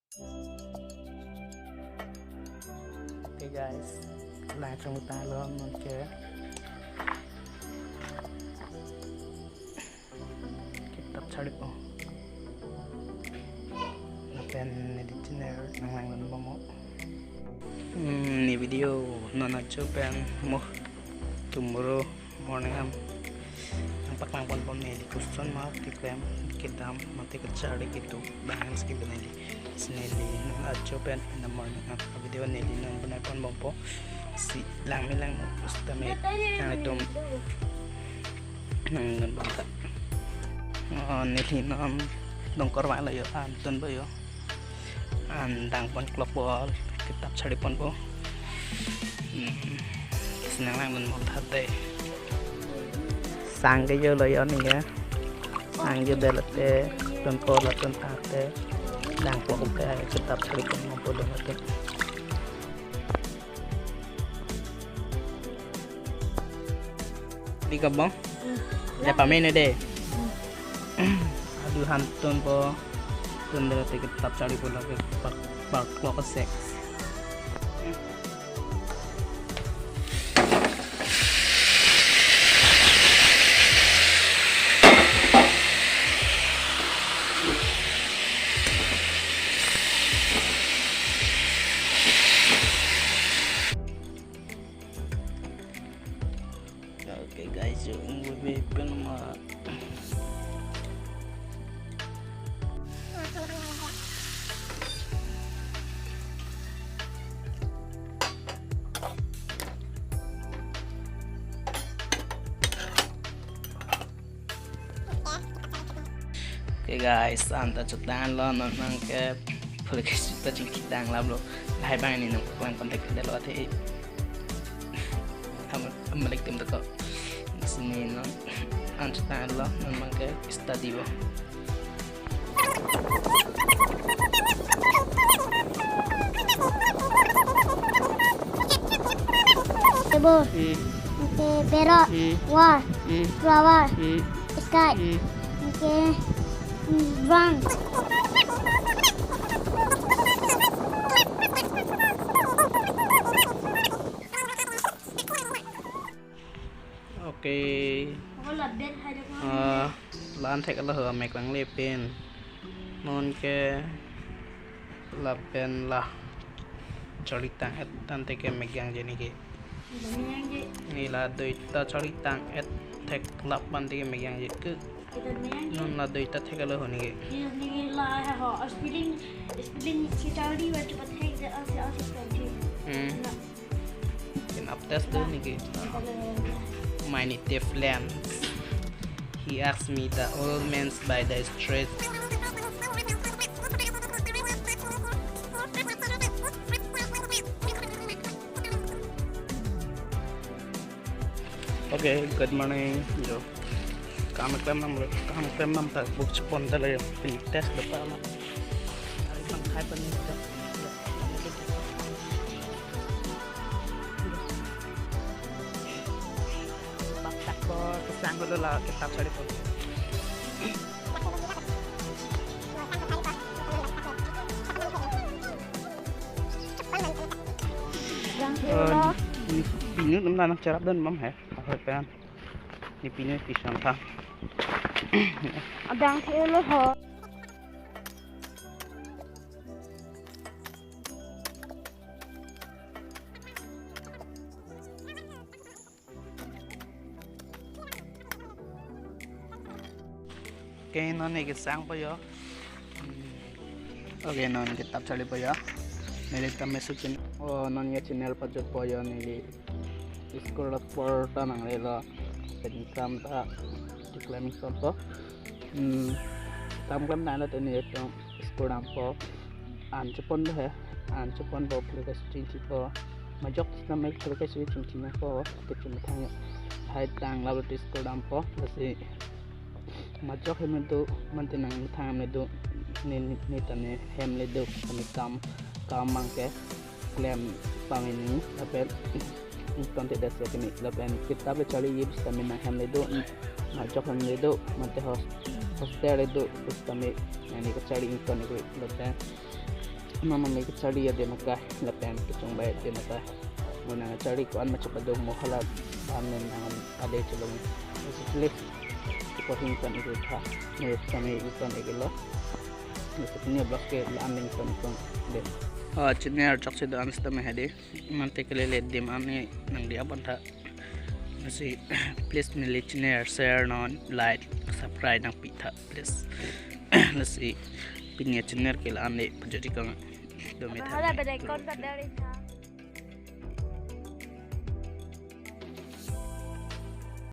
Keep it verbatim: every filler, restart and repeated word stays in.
Okay guys, langsung ta lo non ke kitab chari po. Lapen neli channel nang langdun bom mo. Hmm, neli video non ajo pen mo tomorrow morning am nangpaklang pon bom neli koson ma keklem kedam mate kachari kedo bang hem skill neli. Si neli non ajo pen in the morning am video neli non banai pon bompo. Si lang me lang mo, sitame nanglitum nang nang bang ta. Oh, neli non dongkor vang lo yo, an tun bo yo. An dang pon klok bol, kitab chari pon po. Hmm. Si nang langdun mo thate. Sang ke yo lo yo ni ya. Sang yo de lote, tun po lo tun thate. Dang klok ke kitab chari pon mo po lo lote. Di kabong? Hmm. Ya pamene de. Hmm. Aduh, han tun po. Tun de lote kitab chari po lake pak, pak klok sek. Okay guys, yung movie film, ah, okay guys, anta chutang lo non nang ke pulke chuta chingki tang lap lo. Lahai bang ni nang pang kontak de lo athe. Am, am malik tim to ko. Sini non an chutang lo non nang ke study bo. Table. Hmm. Okay, parrot. Hmm. War. Hmm. Flower. Hmm. Sky. Hmm. Okay, mm, ground. Okay. Ako la bed hai de ko. Ah, la-an thek alo ho mek lang le pen. Non ke lapen la chari tang-et tangte ke mek jangje neke. Mek jangje. Ne la doita chari tang-et thek lap tangte ke mek jangje ke. Kita mek jangje. Non la doita thek alo ho neke. Yes, neke la hai ho. Spelling, spelling si charli wa tu pathek de asi asi study. Hmm. Na. Pen aptas do neke. My native land. He asked me the old man's by the street. Okay, good morning. Jo. Kam klem nam, kam klem nam ta buk chepon ta le pin test do pa ma. Ari pang khai pan ni ta. Bak tak bor, kesang ko la kitab chari po. Yang Eh, kira. Ni, ni, ni, nang cherap dan mam he. Apa pen? Ni pinu pisang ta. Adang ke lo ho. Okay, non neke sang po yo. Okay, non kitab chari po yo. Neli tame suchin. Oh, non ya channel pajut po yo neli. School apor ta nangle lo. Pen kam ta declaring sampo. Hmm, kam kam nang lo tuni itu school dampo. An chepon do he. An chepon po pulke chingchi po. Majok sitame pulke chingchi po. Kechun thang yo. Hai tang labo ti school dampo. Lasi majok hem do mante nangthang hem do. Ne, ne, ne tane hem le do. Kami kam, kam mang ke klem pang ini, lapen ington te das kini, lapen kitab le charli ye sitame nang hem le do, majok hem le do, mate hos-, hostel le do, sitame nang ne kacharli ington le lapen Mama me kacharli adim akai, lapen kachongbai adim akai. Mo nangcharli ko-an ma chepadung mo, hala amen nang ale chelong. Basically, kipahing kan iku tha, ne kami ikan ikilo. Basically, vlog ke la aning kan kan de. Ah, channel chok si do-an sitame hadi. Mante kelele adim ani nangdiya pon tha. Lasi, please neli channel share non, like, subscribe nangpi tha, please. Lasi, pini channel ke la ani pajori kang do me tha. Hala bel icon pada ri tha.